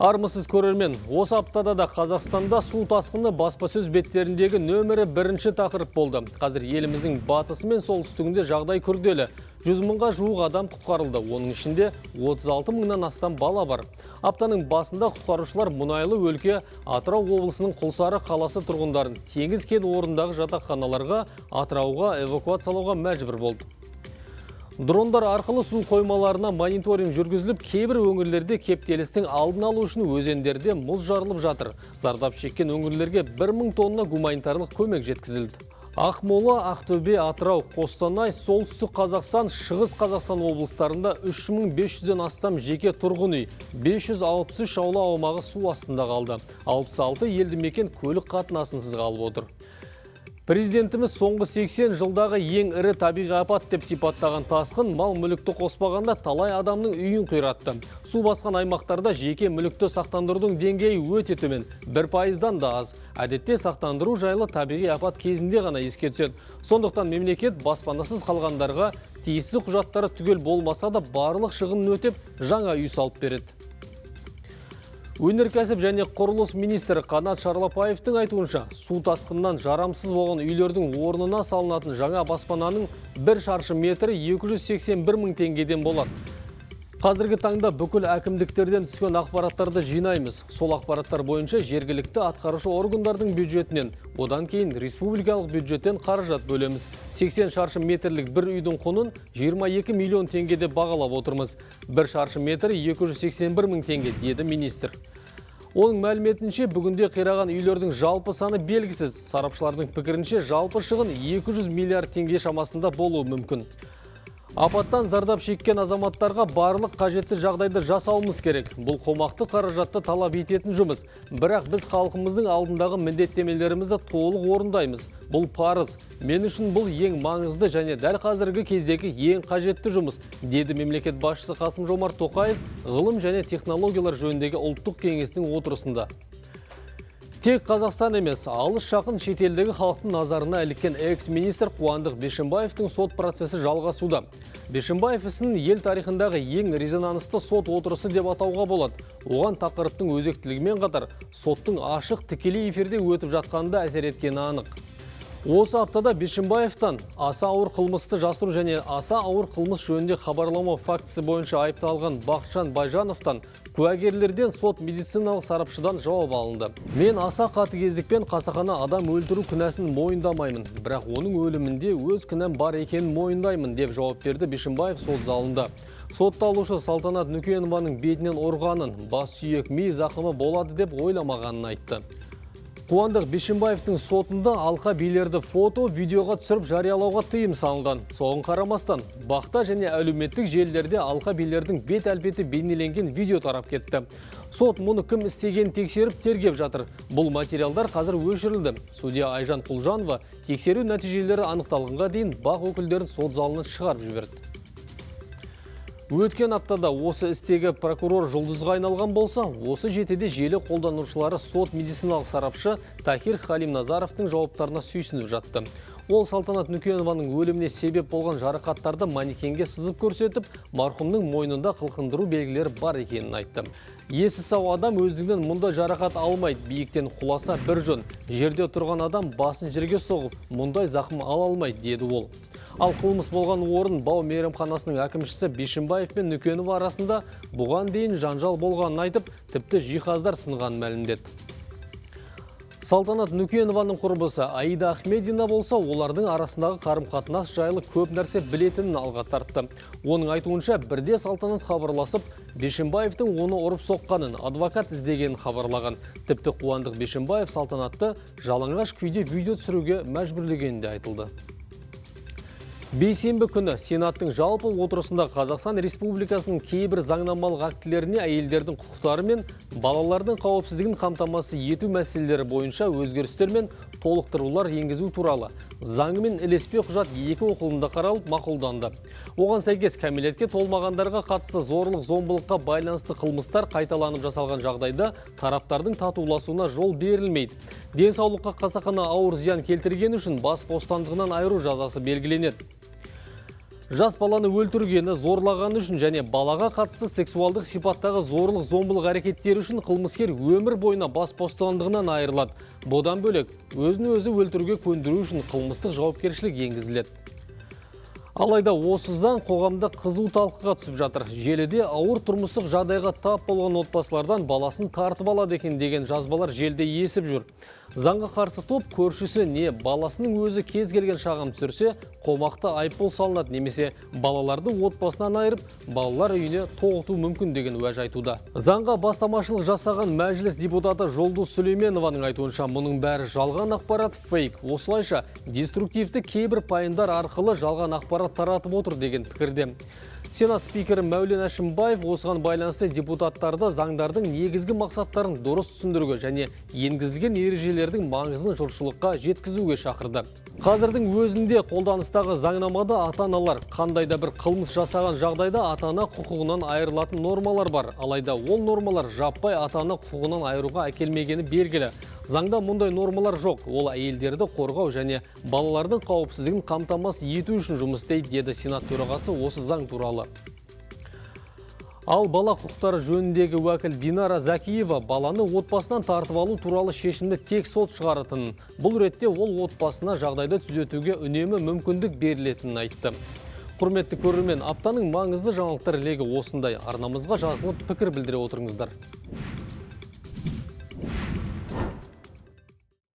Армысыз, көрермен! Осы аптада да Қазақстанда су тасқыны баспасөз беттеріндегі нөмірі бірінші тақырып болды. Қазір еліміздің батысы мен солтүстігінде жағдай күрделі. 100 мыңға жуық адам құтқарылды. Оның ішінде 36 мыңнан астам бала бар. Аптаның басында құтқарушылар мұнайлы өлке Атырау облысының Құлсары қаласы тұрғындарын Теңіз кен орнындағы жатақханаларға, Атырауға эвакуациялауға мәжбүр болды. Дрондар арқылы су қоймаларына мониторинг жүргізіліп, кейбір өңірлерде кептелістің алдын алу үшін өзендерде мұз жарылып жатыр. Зардап шеккен өңірлерге 1000 тонна гуманитарлық көмек жеткізілді. Ақмола, Ақтөбе, Атырау, Қостанай, Солтүстік Қазақстан, Шығыс Қазақстан облыстарында 3500-ден астам жеке тұрғын үй, 563 аула аумағы су астында қалды. 66 елді мекен көлік қатынасынсыз қалып отыр. Президентіміз соңғы 80 жылдағы ең ірі табиғи апат деп сипаттаған тасқын мал мүлікті қоспағанда талай адамның үйін қиратты. Су басқан аймақтарда жеке мүлікті сақтандырудың деңгейі өте төмен, 1%-дан да аз. Әдетте сақтандыру жайлы табиғи апат кезінде ғана еске түседі. Сондықтан мемлекет баспанасыз қалғандарға тиісті құжаттары түгел болмаса да, барлық шығынын өтеп, жаңа үй салып береді. Өнеркәсіп және құрылыс министрі Қанат Шарлапаевтың айтуынша, су тасқынынан жарамсыз болған үйлердің орнына салынатын жаңа баспананың бір шаршы метрі 281 мың теңгеден болады. Қазіргі таңда бүкіл әкімдіктерден түскен ақпараттарды жинаймыз. Сол ақпараттар бойынша жергілікті атқарушы органдардың бюджетінен, одан кейін республикалық бюджеттен қаражат бөлеміз. 80 шаршы метрлік бір үйдің құнын 22 миллион теңге деп бағалап отырмыз. Бір шаршы метрі 281 мың теңге, деді министр. Оның мәліметінше, бүгінде қираған үйлердің жалпы саны белгісіз. Сарапшылардың пікірінше, жалпы шығын 200 миллиард теңге шамасында болуы мүмкін. Апаттан зардап шеккен азаматтарға барлық қажетті жағдайды жасауымыз керек. Бұл қомақты қаражатты талап ететін жұмыс. Бірақ біз халқымыздың алдындағы міндеттемелерімізді толық орындаймыз. Бұл парыз. Мен үшін бұл ең маңызды және дәл қазіргі кездегі ең қажетті жұмыс, деді мемлекет басшысы Қасым Жомарт Тоқаев ғылым және технологиялар жөніндегі ұлттық кеңестің отырысында. Тек Қазақстан емес, алыс жақын шетелдегі халықтың назарына іліккен экс-министр Қуандық Бишімбаевтың сот процесі жалғасуда. Бишімбаев ісін ел тарихындағы ең резонансты сот отырысы деп атауға болады. Оған тақырыптың өзектілігімен қатар, соттың ашық, тікелей эфирде өтіп жатқаны да әсер еткені анық. Осы аптада Бишімбаевтан аса ауыр қылмысты жасыру және аса ауыр қылмыс жөнінде хабарламау фактісі бойынша айыпталған Бақытжан Байжановтан, куәгерлерден, сот медициналық сарапшыдан жауап алынды. Мен аса қатыгездікпен қасақана адам өлтіру күнәсін мойындамаймын, бірақ оның өлімінде өз кінәм бар екенін мойындаймын, деп жауап берді Бишімбаев сот залында. Сотталушы Салтанат Нүкенованың бетінен ұрғанын, бас сүйек ми зақымы болады деп ойламағанын айтты. Қуандық Бишімбаевтың сотында алқа билерді фото, видеоға түсіріп жариялауға тыйым салынған. Соған қарамастан, БАҚ-та және әлеуметтік желілерде алқа билердің бет әлпеті бейнеленген видео тарап кетті. Сот мұны кім істегенін тексеріп, тергеп жатыр. Бұл материалдар қазір өшірілді. Судья Айжан Құлжанова тексеру нәтижелері анықталғанға дейін БАҚ өкілдерін сот залынан шығарып жіберді. Өткен аптада осы істегі прокурор жұлдызға айналған болса, осы жетіде желі қолданушылары сот медициналық сарапшы Тахир Халимназаровтың жауаптарына сүйсініп жатты. Ол Салтанат Нүкенованың өліміне себеп болған жарақаттарды манекенге сызып көрсетіп, марқұмның мойнында қылқындыру белгілері бар екенін айтты. Есі сау адам өздігінен мұндай жарақат алмайды, биіктен құласа бір жөн. Жерде тұрған адам басын жерге соғып, мұндай зақым ала алмайды, деді ол. Ал қылмыс болған орын Бау мейрамханасының әкімшісі Бишімбаев пен Нүкенова арасында бұған дейін жанжал болғанын айтып, тіпті жиһаздар сынғанын мәлімдеді. Салтанат Нүкенованың құрбысы Аида Ахмедина болса, олардың арасындағы қарым-қатынас жайлы көп нәрсе білетінін алға тартты. Оның айтуынша, бірде Салтанат хабарласып, Бишімбаевтың оны ұрып соққанын, адвокат іздегенін хабарлаған. Тіпті Қуандық Бишімбаев Салтанатты жалаңаш күйде видео түсіруге мәжбүрлегені де айтылды. Бейсенбі күні Сенаттың жалпы отырысында Қазақстан Республикасының кейбір заңнамалық актілеріне әйелдердің құқықтары мен балалардың қауіпсіздігін қамтамасыз ету мәселелері бойынша өзгерістер мен толықтырулар енгізу туралы заңымен ілеспе құжат екі оқылымда қаралып, мақұлданды. Оған сәйкес, кәмелетке толмағандарға қатысты зорлық зомбылыққа байланысты қылмыстар қайталанып жасалған жағдайда тараптардың татуласуына жол берілмейді. Денсаулыққа қасақана ауыр зиян келтіргені үшін бас бостандығынан айыру жазасы белгіленеді. Жас баланы өлтіргені, зорлағаны үшін және балаға қатысты сексуалдық сипаттағы зорлық зомбылық әрекеттері үшін қылмыскер өмір бойына бас бостандығынан айырылады. Бұдан бөлек, өзін өзі өлтіруге көндіру үшін қылмыстық жауапкершілік енгізіледі. Алайда осы заң қоғамда қызу талқыға түсіп жатыр. Желіде ауыр тұрмыстық жағдайға тап болған отбасылардан баласын тартып алады екен деген жазбалар желіде есіп жүр. Заңға қарсы топ көршісі не баласының өзі кез келген шағым түсірсе, қомақты айыппұл салынады немесе балаларды отбасынан айырып, балалар үйіне тоғыту мүмкін деген уәж айтуда. Заңға бастамашылық жасаған Мәжіліс депутаты Жолдос Сүлейменованың айтуынша, мұның бәрі жалған ақпарат, фейк. Осылайша деструктивті кейбір пайымдар арқылы жалған ақпарат таратып отыр деген пікірде. Сенат спикері Мәулен Әшімбаев осыған байланысты депутаттарды заңдардың негізгі мақсаттарын дұрыс түсіндіруге және енгізілген ережелердің маңызын жұртшылыққа жеткізуге шақырды. Қазірдің өзінде қолданыстағы заңнамада ата-аналар қандай да бір қылмыс жасаған жағдайда ата-ана құқығынан айырылатын нормалар бар. Алайда ол нормалар жаппай ата-ана құқығынан айыруға әкелмегені белгілі. Заңда мұндай нормалар жоқ. Ол әйелдерді қорғау және балалардың қауіпсіздігін қамтамасыз ету үшін жұмыс істейді, деді Сенат төрағасы осы заң туралы. Ал бала құқықтары жөніндегі уәкіл Динара Закиева баланы отбасынан тартып алу туралы шешімді тек сот шығаратынын, бұл ретте ол отбасына жағдайды түзетуге үнемі мүмкіндік берілетінін айтты. Құрметті көрермен, аптаның маңызды жаңалықтар легі осындай. Арнамызға жазылып, пікір білдіре отырыңыздар.